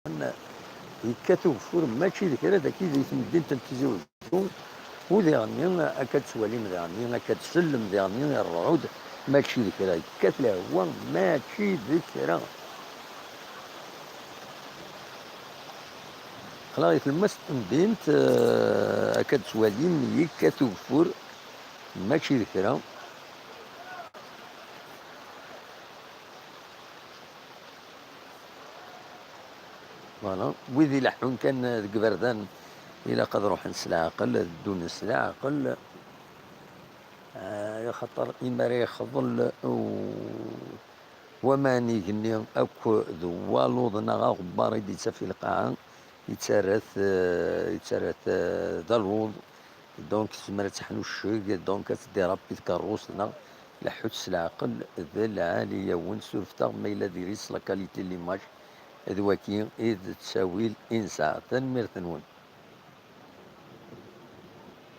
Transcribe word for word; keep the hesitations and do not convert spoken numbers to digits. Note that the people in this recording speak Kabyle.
yekkat ugeffur, mačči d kra dagi di temdint n Tizi Wezzu. U diɣenni akka d-tettwalim diɣenni, akka d-tsellem diɣenni i rrɛud, mačči d kra, yekkat lehwa, mačči d kra. Aql-aɣ di tlemmast n temdint, eh, akka d-tettwalim yekkat ugeffur, mačči d kra. Voilà. Wid ileḥḥun kan deg iberdan, ilaq ad ruḥen s leɛqel, ad ddun s leɛqel. Ah, axaṭer imi ara yexḍel u-, waman igenni akk d waluḍ neɣ aɣebbar i d-yettaf i lqaɛa, yettarra-t, eh, yettarra-t, eh, d aluḍ. Donc tezmer ad teḥnu cceg, donc ad tdirapi tkeṛṛust, neɣ leḥḥut s leɛqel d lɛali-yawen. Surfet-aɣ ma yella diri-s la qualité n l'image. D waki i d ttawil i nesɛa. Tanemmirt-nwen.